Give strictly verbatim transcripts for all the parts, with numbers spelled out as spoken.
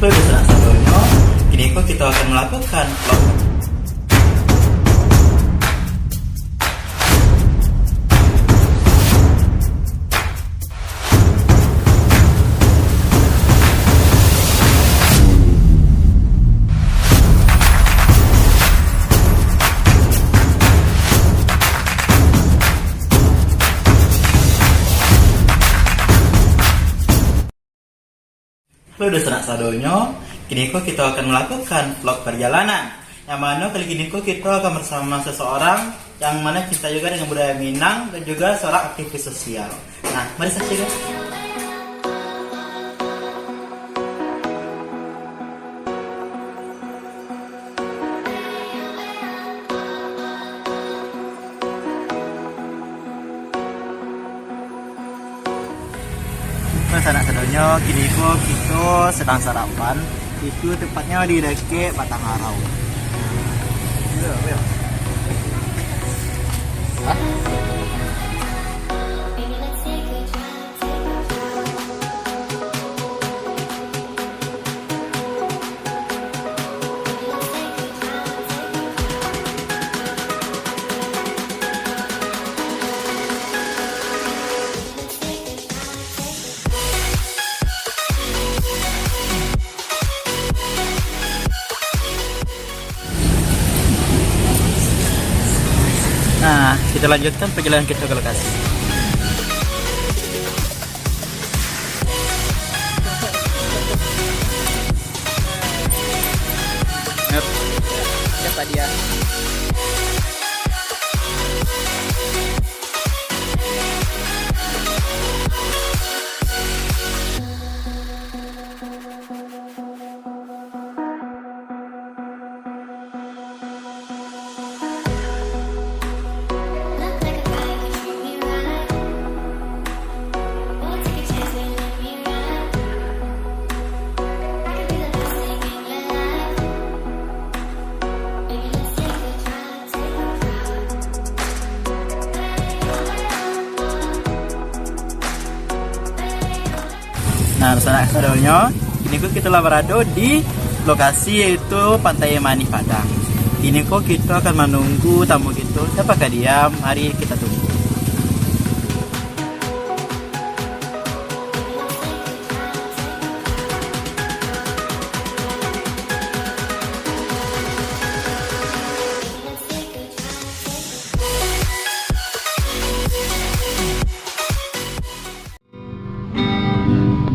Halo, dunsanak sadonyo, kini ko kito akan malakukan vlog. Halo, dunsanak sadonyo, kini ko kito akan malakukan vlog parjalanan. Yang mano kali kini ko kito akan bersama seseorang yang mana cinta juga dengan budaya Minang dan juga seorang aktivis sosial. Nah, mari saksikan. Dunsanak sadonyo, kini ko kito sedang sarapan. Itu tepatnyo di dakek Batang Arau. Hah? Nah, kita lanjutkan perjalanan kita ke lokasi. Yap. Siapa dia? Nah, sanak sadonyo, kini ko kito lah barado di lokasi, yaitu Pantai Manih Padang. Kini ko kito akan manunggu tamu kito, siapakah dia? Mari kita tunggu.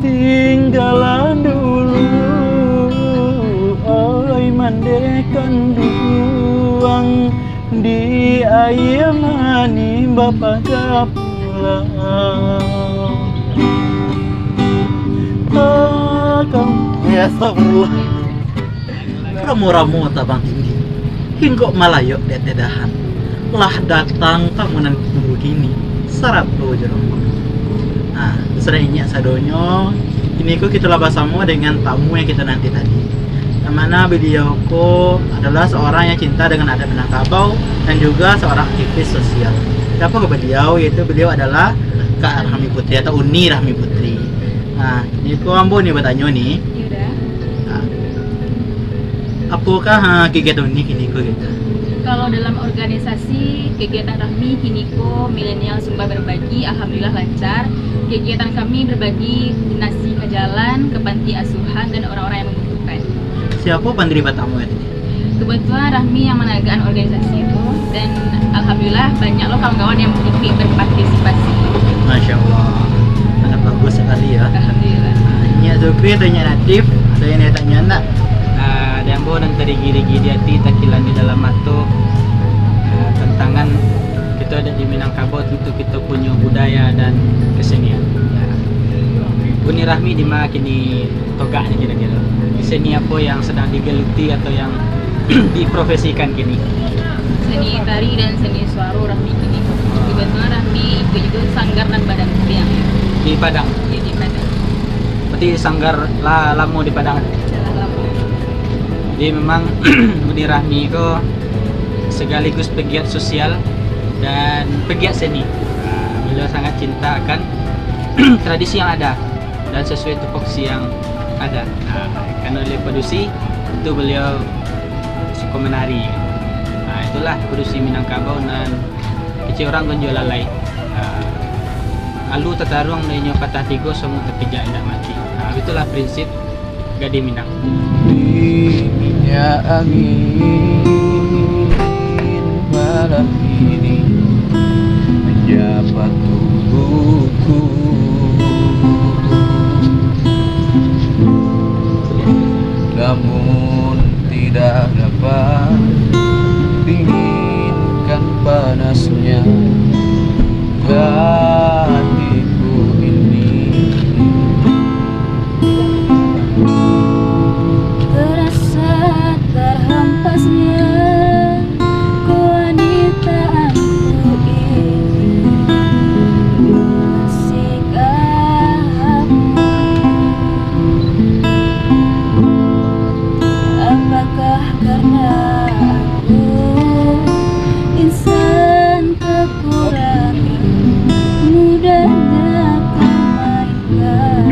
Tinggalan dulu, oi mandeh kanduang, di aia manih bapaja pulang. Takam, ya, astagfirullah. Ramo-ramo tabang tinggi, hinggok malayok di ateh dahan. Lah datang tamu nan ditunggu kini, sarato jo rombongan. Nah, sudah inyak sadonyo, kini ko kito lah basamo dengan tamu yang kito nanti tadi. Yang mana beliau ko adalah seorang yang cinta dengan adat Minangkabau dan juga seorang aktivis sosial. Siapa ko beliau? Yaitu beliau adalah Kak Rahmi Putri atau Uni Rahmi Putri. Nah, kini ko ambo ni batanyo ni. Yuda. Nah, apokah, ha, kegiatan Uni kini ko gitu? Kalau dalam organisasi, kegiatan Rahmi kini ko Milenial Sumba Berbagi, alhamdulillah lancar. Kegiatan kami berbagi nasi ke jalan, ke panti asuhan, dan orang-orang yang membutuhkan. Siapa pandiri batamo tadi? Kebetulan Rahmi yang menegakkan organisasi itu, dan alhamdulillah banyak lo kawan-kawan yang ikut berpartisipasi. Masya Allah, sangat bagus sekali ya. Alhamdulillah. Nyiak Zukri atau Nyiak Natif, ada yang ditanya ndak? Ah, di ambo nan tarigi-rigi di ati, takilan di dalam mato. Ah, tantangan kito ado di Minangkabau, tantu kito punyo budaya dan kesenian. Ya. Uni Rahmi di ma kini togaknyo kiro-kiro? Seni apo yang sedang digeluti atau yang diprofesikan kini? Seni tari dan seni suaro Rahmi kini. Kebetulan Rahmi ikut juga sanggar nan badan tiang. Di Padang? Iya, di Padang. Berarti sanggar lah lamo di Padang? Lah lamo. Jadi memang Uni Rahmi ko sekaligus pegiat sosial dan pegiat seni. Beliau sangat cinta akan tradisi yang ada dan sesuai tupoksi yang Ada. Ah, karena beliau padusi, itu beliau suka menari. Ah, itulah padusi Minangkabau nan kecil urang gonjo lalai. Ah, alu tataruang dek inyo patah tigo, samuah tapijak indak mati. Ah, itulah prinsip Gadih Minang. Dinginnya angin malam ini menyapa tubuhku. Namun tidak dapat dinginkan panasnya hatiku ini. Terasa terhempasnya kewanitaanku ini. Masihkah aku? Apakah karena aku insan kekurangan mudahnya termainkan?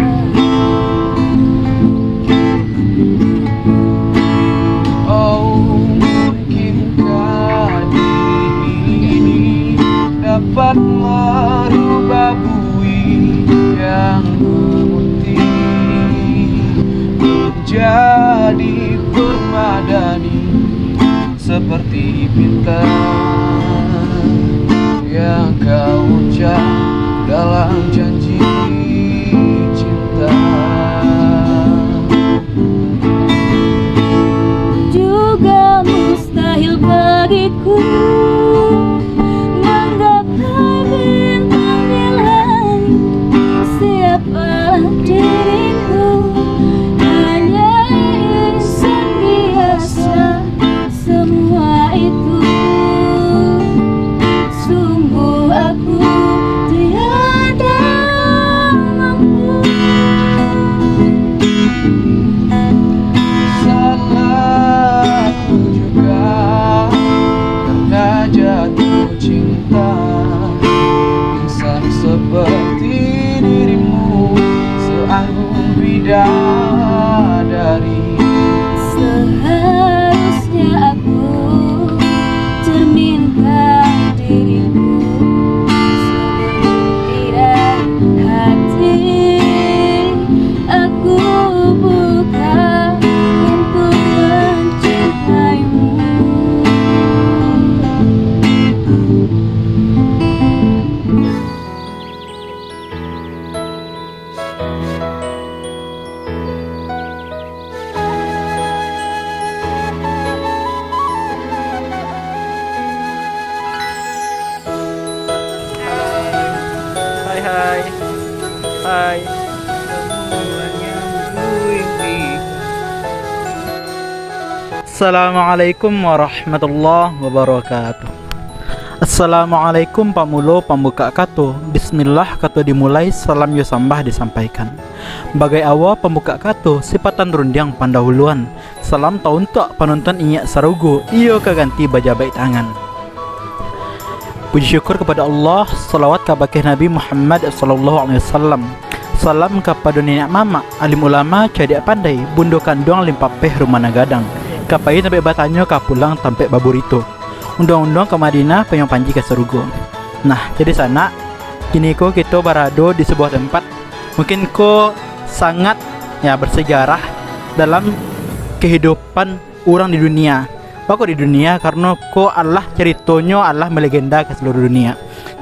Oh, mungkinkah diri ini dapat merubah bui yang putih menjadi permadani, seperti bintang yang kau ucap dalam janji cinta. Juga mustahil bagiku menggapai bintang di langit. Siapa diriku? Hanya insan biasa. Semua itu sungguh aku tiada mampu. Salahku juga karena jatuh cinta. Insan seperti dirimu seanggun bidadari. Seharusnya aku cerminkan diriku sebelum tirai hati. Aku buka pintu mencintaimu. Hai, hai. Hai. Assalamualaikum warahmatullahi wabarakatuh. Assalamualaikum pamulo pambukak kato. Bismillah kato dimulai, salam jo sambah disampaikan. Bagai awal pambukak kato, sipatan rundiang pandahuluan. Salam tauntuak panonton inyak sarugo, iyo ka ganti bajabaik tangan. Puji syukur kapado Allah, salawat kabakeh Nabi Muhammad sallallahu alaihi wasallam. Salam kapado niniak mamak, alim ulama, cadiak pandai, bundo kanduang limpapeh rumah nan gadang. Ka pai tampek batanyo, ka pulang tampek baburito. Unduang-unduang ka Madinah, payuang panji ka sarugo. Nah, jadi sanak, kini ko kito barado di sabuah tempat, mungkin ko sangat, ya, bersejarah dalam kehidupan urang di dunia. Baa kok di dunia, karano ko alah caritonyo alah melegenda ka saluruh dunia.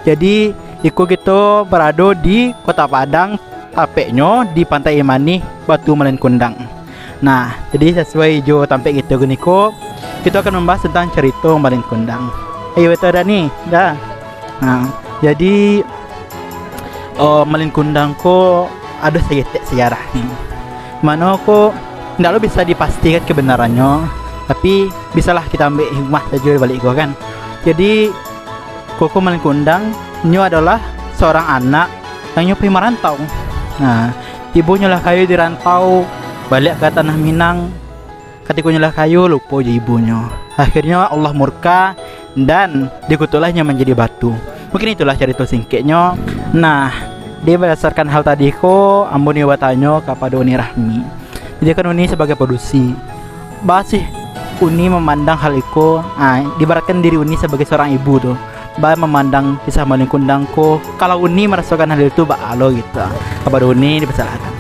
Jadi, iko kito barado di Kota Padang, tapeknyo di Pantai Manih, Batu Malin Kundang. Nah, jadi sasuai jo tampek kito kini ko, kito akan mambahas tantang carito Malin Kundang. Ayo, batua dak ni? Dah. Nah, jadi, oh, Malin Kundang ko ado saketek sejarah ni. Mano ko ndak lo bisa dipastikan kebenarannyo, tapi bisalah kita ambiak hikmah sajo di balik ko, kan. Jadi, Koko Malin Kundang, nyo adolah saurang anak yang nyo pai marantau. Nah, ibunyo lah kayo di rantau, baliak ka tanah Minang. Katiko nyo lah kayo, lupo jo ibunyo. Akhirnyo Allah murka, dan dikutuklah inyo manjadi batu. Mungkin itulah carito singkeknyo. Nah, di badasarkan hal tadi ko, ambo ni batanyo kapado Uni Rahmi. Jadi kan Uni sabagai padusi, baa sih Uni mamandang hal iko? Ah, diibaratkan diri Uni sabagai saurang ibu tu, baa mamandang kisah Malin Kundang ko, kalau Uni marasokan hal itu baa lo gitu? Kapado Uni dipersilakan.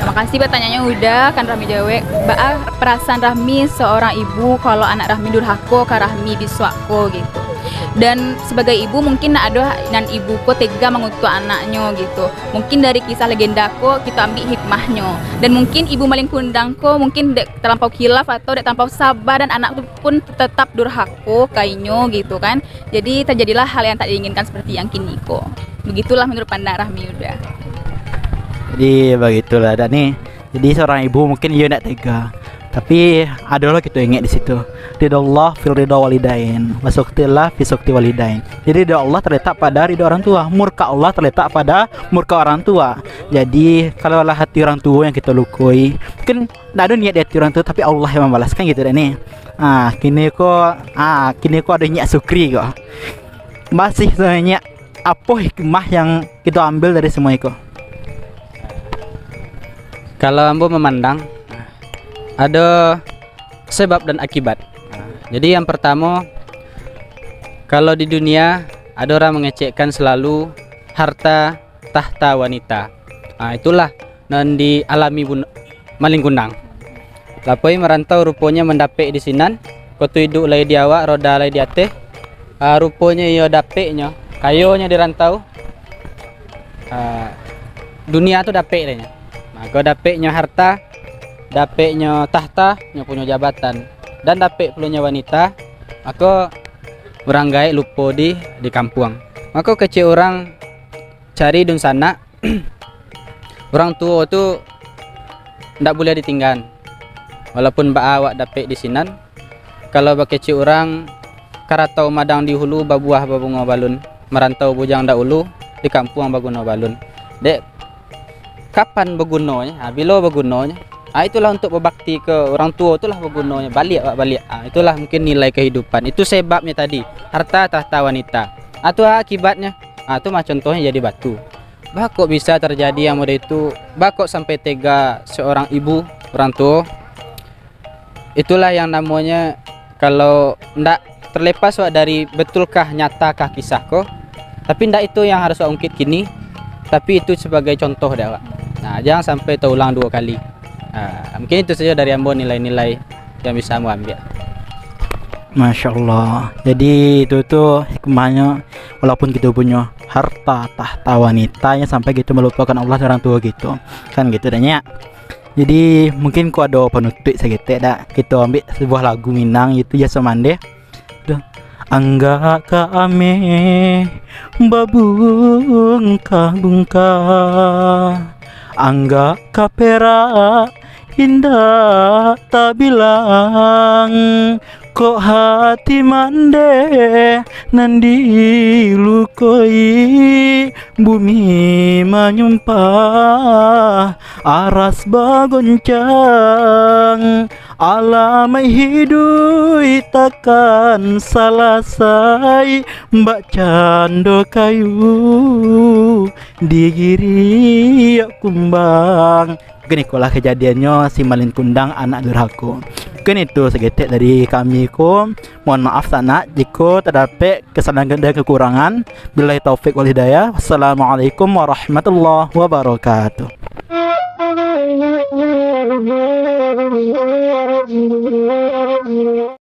Terima kasih pertanyaannya Uda, kan Rahmi jawek. Baa perasaan Rahmi seorang ibu kalau anak Rahmi durhako ka Rahmi bisuak ko gitu? Dan sebagai ibu mungkin nak ado nan ibu ko tega mangutuak anaknyo gitu. Mungkin dari kisah legenda ko kito ambiak hikmahnyo. Dan mungkin ibu Malin Kundang ko mungkin dek talampau khilaf atau dek talampau saba dan anak tu pun tetap durhako ka inyo gitu kan. Jadi terjadilah hal yang tak diinginkan seperti yang kini ko. Begitulah menurut pandang Rahmi Uda. Jadi bagitulah dak ni. Jadi seorang ibu mungkin iyo ndak tega. Tapi adolah kito ingat di situ. Ridho Allah fil ridho walidain, wa sukhtillah fi sukhti walidain. Jadi ridho Allah terletak pada ridho orang tua, murka Allah terletak pada murka orang tua. Jadi kalau lah hati orang tua yang kito lukoi, mungkin ndak ado niat di hati orang tua, tapi Allah yang mambalaskan gitu dak ni. Ah, kini ko, ah, kini ko ado nyiak syukri ko. Masih tu nyiak, apo hikmah yang kito ambil dari semua iko? Kalau ambo mamandang, ado sebab dan akibat. Jadi yang pertamo, kalau di dunia ado urang mangecekkan selalu harta, tahta, wanita. Ah, itulah nan dialami Bun-, Malin Kundang. Lapoi marantau ruponyo mandapek di sinan, ko tu iduik lai di awak, roda lai di ateh. Ah, ruponyo iyo dapeknyo, kayonyo di rantau. Ah, dunia tu dapek deh nyo. Mako dapeknyo harta, dapeknyo tahta, nyo punyo jabatan, dan dapek pulonyo wanita, mako urang gaek lupo di, di kampuang. Mako kecek urang cari dunsanak, urang tuo tu ndak buliah ditinggaan. Walaupun baa awak dapek di sinan, kalau bakecek urang, karatau madang di hulu, babuah babungo balun, marantau bujang dahulu, di kampuang baguno balun. Dek, kapan bagunonyo? Ha, bilo bagunonyo? Ha, itulah untuk babakti ka urang tuo tu lah bagunonyo. Baliak awak baliak. Ha, itulah mungkin nilai kahidupan. Itu sebabnyo tadi. Harta, tahta, wanita. Ha, tu akibatnyo. Ha, tu mah contohnyo jadi batu. Baa kok bisa tarjadi yang model itu? Baa kok sampai tega seorang ibu, urang tuo? Itulah yang namonyo, kalau ndak terlepas awak dari betulkah, nyatakah kisah ko, tapi ndak itu yang harus awak ungkit kini, tapi itu sebagai contoh dek awak. Nah, jangan sampai taulang duo kali. Nah, mungkin itu sajo dari ambo nilai-nilai yang bisa ambo ambiak. Masya Allah. Jadi itu tu hikmahnyo, walaupun kito punyo harta, tahta, wanita, nyo sampai kito malupokan Allah, urang tuo kito. Kan gitu dah nyo. Jadi mungkin ko ado panutuik saketek dak? Kito ambiak sabuah lagu Minang, itu Jaso Mandeh. Duh. Anggak ka ameh babungkah-bungkah, anggak ka perak indak tabilang. Kok hati mandeh nan dilukoi, bumi manyumpah, aras bagoncang. Alamaik hiduik takkan salasai, bak cando kayu digiriak kumbang. Mungkin ikolah kajadiannyo si Malin Kundang anak durhako. Mungkin itu saketek dari kami ko. Mohon maaf sanak jiko tadapek kesalahan dan kekurangan. Billahi taufik wal hidayah. Wassalamualaikum warahmatullahi wabarakatuh.